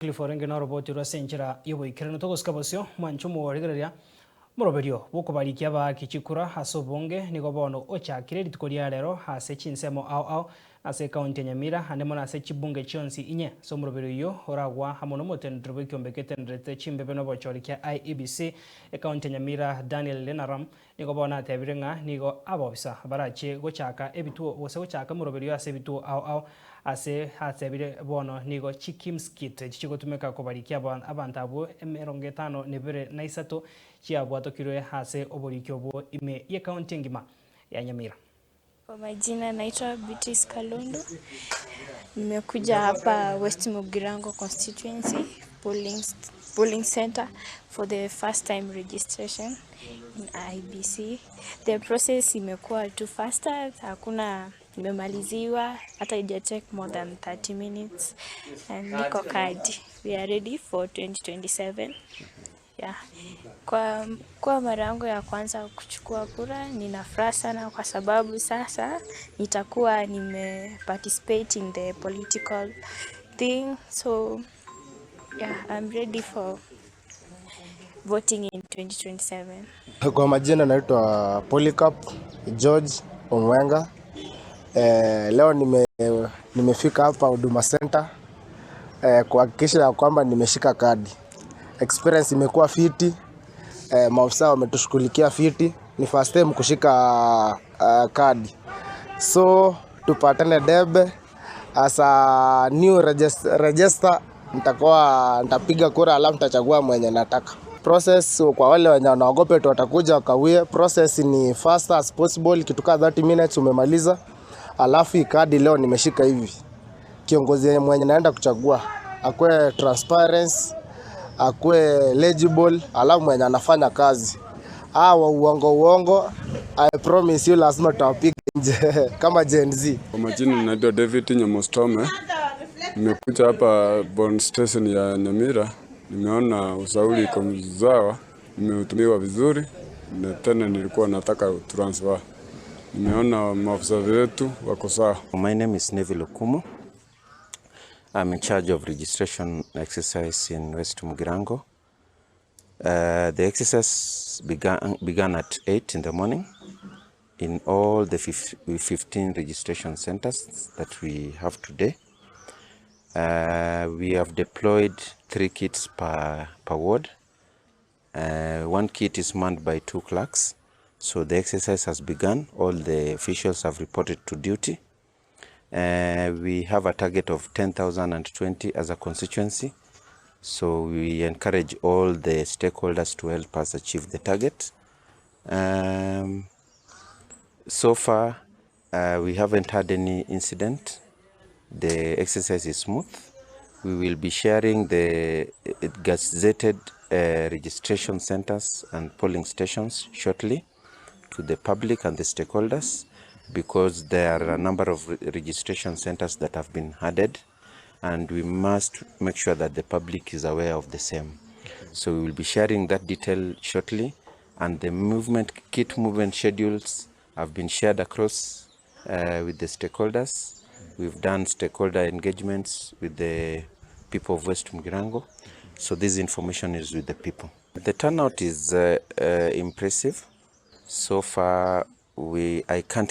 Clifford ngeno roboti rwa senchera yoboikeranu togosika bosio mwancho omorigereria moroberio bwokobarikia abaaki chikura ase obonge nigo bono ochakire rituko ria rero ase chinsemo ao ao ase ekaunti ya Nyamira ande mono ase chibunge chionsi inye ase omoroberio oyio oragwa amo na omotendero bwa ekiombe getenderete chimbebe na obochori kia IEBC ekaunti ya Nyamira Daniel Lenaram nigo bono atebire ng'a nigo abobisa barache gochaka ebituo gose gochaka omoroberio ase ebituo ao ao ase atebire bono nigo chiKIMS kit echi chigotumeka kobarikia abanto abwo emerongo etano na ebere na isato chiabwatokirwe ase oboriki obwo ime y'ekaunti engima ya Nyamira. Kwa majina naitwa Beatrice Kalundu. Nimekuja hapa West Mugirango constituency polling center for the first time registration in IEBC. The process imekuwa too faster, hakuna nimemaliziwa hata ija take more than 30 minutes and niko kadi. We are ready for 2027. Yeah. Kwa mara yangu ya kwanza kuchukua kura, nina furaha sana kwa sababu sasa nitakuwa nime participate in the political thing. So yeah, I'm ready for voting in 2027. Kwa majina naitwa Polycarp George Omwenga. Leo nimefika hapa Huduma Center kuhakikisha ya kwamba nimeshika kadi. Experience imekuwa fiti, maofisa wametushughulikia fiti. Ni first time kushika kadi, so tupatane debe as a new register. Nitakuwa nitapiga kura alafu nitachagua mwenye nataka. Process kwa wale wenye wanaogopa tu watakuja wakawie. Process ni fast as possible, kitu kaa 30 minutes umemaliza. Alafu hii kadi leo nimeshika hivi, kiongozi mwenye naenda kuchagua akwe transparency, akwe legible, alafu mwenye anafanya kazi. Hawa uongo uongo, I promise you lazima tutawapiga nje kama Gen Z. Kwa majina naitwa David Nyamostome. Nimekuja hapa Bond Station ya Nyamira, nimeona usauli iko sawa, nimehudumiwa vizuri na tena nilikuwa nataka transfer. Nimeona maafisa wetu wako sawa. My name is Neville Okumu. I'm in charge of registration exercise in West Mugirango. The exercise began at 8 in the morning in all the 15 registration centers that we have today. We have deployed 3 kits per ward. One kit is manned by 2 clerks. So the exercise has begun. All the officials have reported to duty. We have a target of 10,020 as a constituency. So we encourage all the stakeholders to help us achieve the target. So far, we haven't had any incident. The exercise is smooth. We will be sharing the gazetted registration centers and polling stations shortly to the public and the stakeholders, because there are a number of registration centers that have been added, and we must make sure that the public is aware of the same. So we will be sharing that detail shortly, and the kit movement schedules have been shared across with the stakeholders. We've done stakeholder engagements with the people of West Mugirango, so this information is with the people. The turnout is impressive. So far, I can't